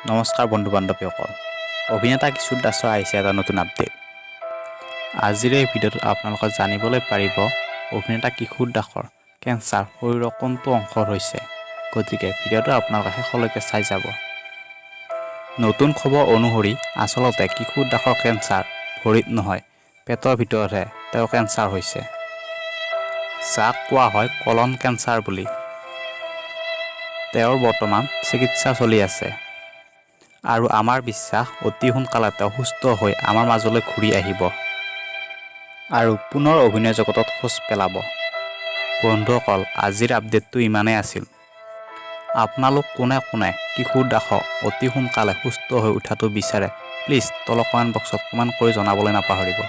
নমস্কাৰ বন্ধু বান্ধৱীসকল, অভিনেতা কিশোৰ দাসৰ আহিছে এটা নতুন আপডেট। আজিৰ এই ভিডিঅ'টোত আপোনালোকে জানিবলৈ পাৰিব অভিনেতা কিশোৰ দাসৰ কেঞ্চাৰ শৰীৰৰ কোনটো অংশত হৈছে। গতিকে ভিডিঅ'টো আপোনালোকে শেষলৈকে চাই যাব। নতুন খবৰ অনুসৰি আচলতে কিশোৰ দাসৰ কেঞ্চাৰ ভৰিত নহয়, পেটৰ ভিতৰতহে তেওঁৰ কেঞ্চাৰ হৈছে, যাক কোৱা হয় কলন কেঞ্চাৰ বুলি। তেওঁৰ বৰ্তমান চিকিৎসা চলি আছে আৰু আমাৰ বিশ্বাস অতি সোনকালে তেওঁ সুস্থ হৈ আমাৰ মাজলৈ ঘূৰি আহিব আৰু পুনৰ অভিনয় জগতত খোজ পেলাব। বন্ধুসকল, আজিৰ আপডেটটো ইমানেই আছিল। আপোনালোক কোনে কোনে কিশোৰ দাসক অতি সোনকালে সুস্থ হৈ উঠাটো বিচাৰে, প্লিজ তলৰ কমেণ্ট বক্সত কমেণ্ট কৰি জনাবলৈ নাপাহৰিব।